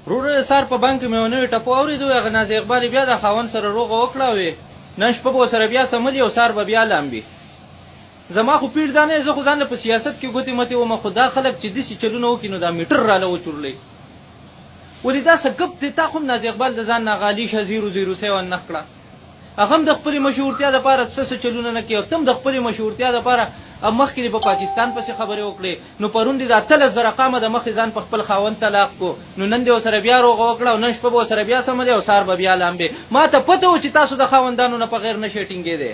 وروره د سهار په بانک کې مې یوه نوې ټپو اورېده وې هغه نازې اقبالې بیا د خاوند سره روغه وکړه وې نن شپه به ورسره بیا څملي او سهار به بیا لامبي زما خو پیر دا نه زه خو ځان له په سیاست کې ګوتې متې وم خو دا خلک چې داسې چلونه وکړي نو دا میټر راله وچورلوي ولې دا څه ګپ دی تا خو هم نازې اقبال د ځان نه هغه علیشه زیرو زیرو سیون نخ کړه هغه هم د خپلې مشهورتیا لپاره څه څه چلونه نه کوي او ته هم د خپلې مشهورتیا لپاره مخکې دې په پاکستان پسې خبرې وکړې نو پرون دې د 18,000 قامه د مخې ځان په خپل خاوند طلاق کو نو نن دې ورسره بیا روغه وکړه او نن شپه به ورسره بیا سمه دی او سهار به بیا لامبې. ما ته پته وه چې تاسو د خاوندانو نه په غیر نه شئ ټینګېدی.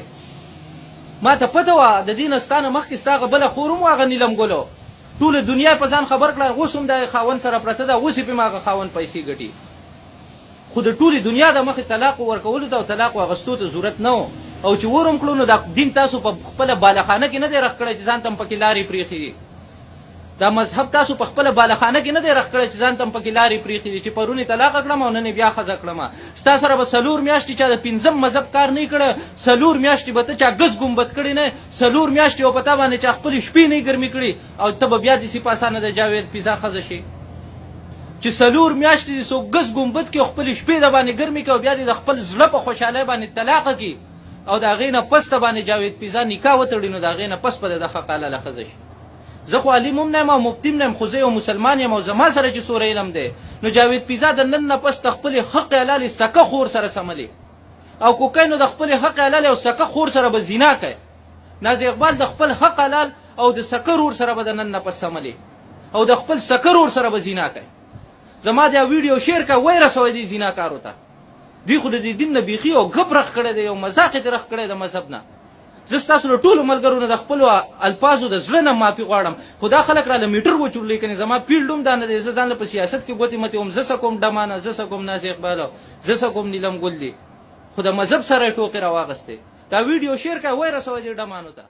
ما ته پته وه د دې نه ستا نه مخکې ستا هغه بله خور هم وه هغه نیلم ګل ټوله دنیا یې په ځان خبر کړه اوس هم د هغې خاوند سره پرته ده اوس یې پرې هغه خاوند پیسې ګټي. خو د ټولې دنیا د مخې طلاق ورکولو ته او طلاق اغستو ته ضرورت نه و او چې ور هم کړو نو دا دین تاسو په خپله بالاخانه کې نه دی رخ کړی چې ځان ته هم پکې لارې پرېښې دي. دا مذهب تاسو په خپله بالاخانه کې نه دی رخ کړی چې ځان ته هم پکې لارې پرېښې دي چې پرون یې طلاقه کړم او نن یې بیا ښځه کړم. ستا سره به څلور میاشتې چا د پنځم مذهب کار نه وي کړی، څلور میاشتې به ته چا ګز ګومبد کړی نه، څلور میاشتې به په تا باندې چا خپلې شپې نه وي ګرمې کړي او ته به بیا داسې په اسانه د جاوید پیزا ښځه شې. چې څلور میاشتې دې څوک ګز ګومبد کړي او خپلې شپې د باندې ګرمې کړي او بیا دې د خپل زړه په خوشحالۍ باندې طلاقه کړي او د هغې نه پس د باندې جاوید پیزا نکاح وتړي نو د هغې نه پس به د ده حق حلاله ښځه شي. زه خو عالم هم نه یم او مفتي هم نه یم خو زه یو مسلمان یم او زما سره چې څوره علم دی نو جاوید پیزا د نن نه پس د خپلې حق حلالې سکه خور سره سملې او کو کوي نو د خپلې حق حلالې او سکه خور سره به زنا کوي. ناز اقبال د خپل حق حلال او د سکه رور سره به د نن نه پس سملې او د خپل سکه رور سره به زنا کوي. زما دا ویډیو شیر کړه وای رسوي دې زناکارو ته. دوی خو د دې دین نه بیخي یو ګپ رخ کړی دی، یو مذاق یې ترې رخ کړی د مذهب نه. زه ستاسو له ټولو ملګرو نه د خپلو الفاظو د زړه نه معافي غواړم، خو دا خلک راله میټر وچورلوي، کنې زما فیلډ هم دا نه دی، زه ځان له په سیاست کې ګوتې متې وم، زه څه کوم ډمانه، زه څه کوم ناز اقبال، زه څه کوم نیلم ګل دي، خو د مذهب سره یې ټوقې راواغستې. دا ویډیو شیر کړه وای رسوئ دې ډمانو ته.